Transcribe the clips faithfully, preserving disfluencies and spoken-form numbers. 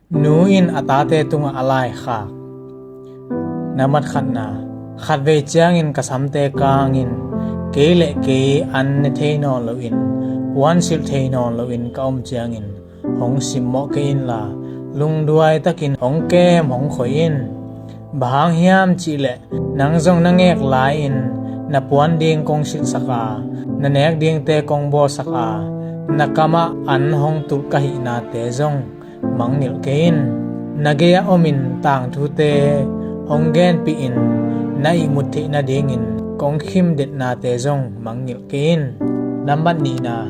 Nu in a tate tungah a laikhak. Nambat khatna, khatvei ciangin ka samte kangin kei le kei an ne thei nawn loin, puansilh thei nawn loin ka om ciangin hong simmawh kei inla, lungduai takin hong kem hong khoi in. Bang hang hiam cihleh, nang zong na ngek lai-in na puan ding kong silhsak a, na nek dingte kong bawlsak a, na kamah an hong tulh ka hihnate zong mangngilh kei in. Na gei-ah omin tangthute hong genpihin na ihmut theih nadingin kong khimdetnate zong mangngilh kei in. Nambat nihna,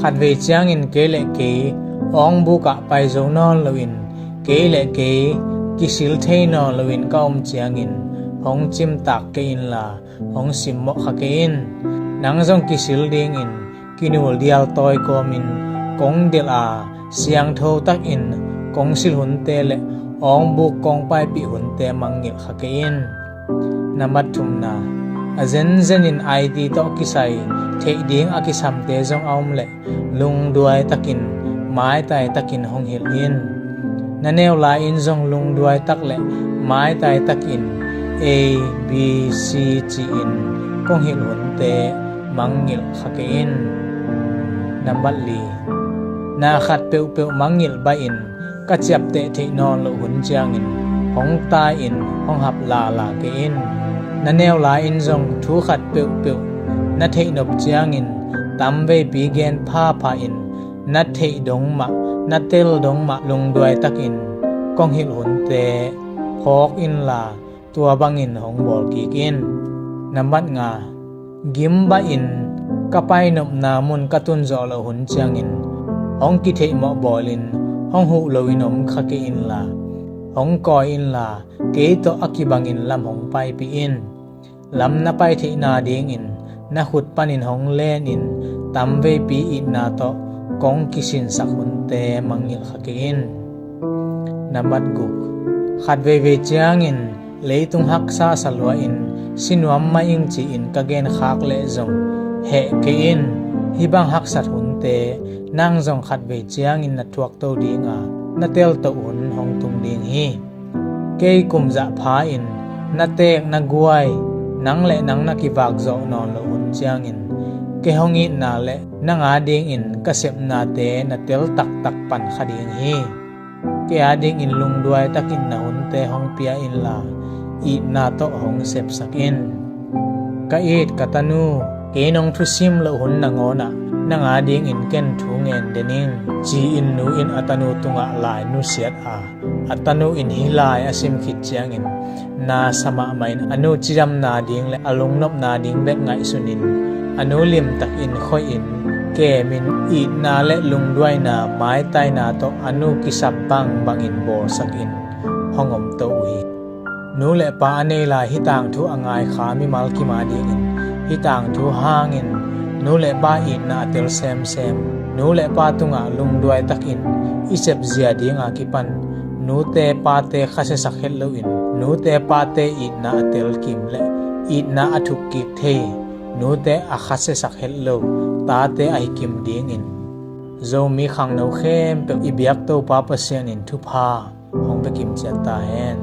khatvei ciangin kei le kei awngbukah pai zo nawn loin, kei le kei kisil thei nawn loin ka om ciangin hong cimtak kei inla, hong simmawh kha kei in. Nang zong kisil dingin kinul dial tawi kawmin kong delh a, siangtho takin kong silh hunte le awngbuk kong paipih hunte mangngilh kha kei in. Nambat thumna, a zenzenin aiti tawh kisai theih ding a kisamte zong a om leh lungduai takin, maitai takin hong hilh in. Na neu lai-in zong lungduai tak le maitai takin A, B, C ci-in kong hilh hunte mangngilh kha kei in. Nambat li, na khat peuhpeuh mangngilh bahin ka ciapteh theih nawn loh hun ciangin hong tai-in hong hap lala kei in. Na neu lai-in zong thu khat peuhpeuh na theih nop ciangin tamveipi gen phapha in, na theih dong mah, na tel dong mah lungduai takin kong hilh hunte phawk inla, tua bangin hong bawl kik in. Nambat nga, gim bahin ka painopna mun ka tun zawh loh hun ciangin hong kitheihmawh bawlin hong huh loin om kha kei inla, hong kawi inla, kei tawh a kibangin lam hong paipih in. Lam na pai theih nadingin na khut panin hong lenin tamveipi itna tawh kong kisinsak hunte mangngilh kha kei in. Nambat guk, khat veivei ciangin leitung haksa sa lua-in si nuam mah ing ci-in ka genkhak leh zong heh kei in. Hih bang haksat hunte nang zong khat vei ciangin na thuakto dinga, na teltoh hun hong tung ding hi. Kei kumzah pha-in na teek na guai, nang le nang na kivak zawh nawn loh hun ciangin kei hong itna le nang adingin ka sepnate na tel taktak pan kha ding hi. Kei adingin lungduai takin na hunte hong pia inla, itna tawh hong sepsak in. Ka it ka tanu, kei nong thusim loh hun nangawnah nang adingin ken thu ngen den ing, ci-in nu in a tanu tungah lai nusiat a, a tanu in hih lai a sim khit ciangin na sa mahmah in a nu cidamna ding le a lungnopna ding bek ngaihsunin a nu limtakin khoihin, kemin, itna le lungduaina, maitaina tawh a nu kisap bangbangin bawlsakin hong omto uh hi. Nu le pa a nei lai hih tangthu a ngaikha mimal kim adingin hih tangthu hangin nu le pa itna a tel semsem. Nu le pa tungah lungduai takin i sepzia dinga kipan nute pate khasiasak het loin nute pate itna a tel kim le itna a thukkik thei, nute a khasiasak het lo tate ahi kim dingin Zomi khangno khempeuh i biak Topa Pasian in thupha hong pia kimciat ta hen.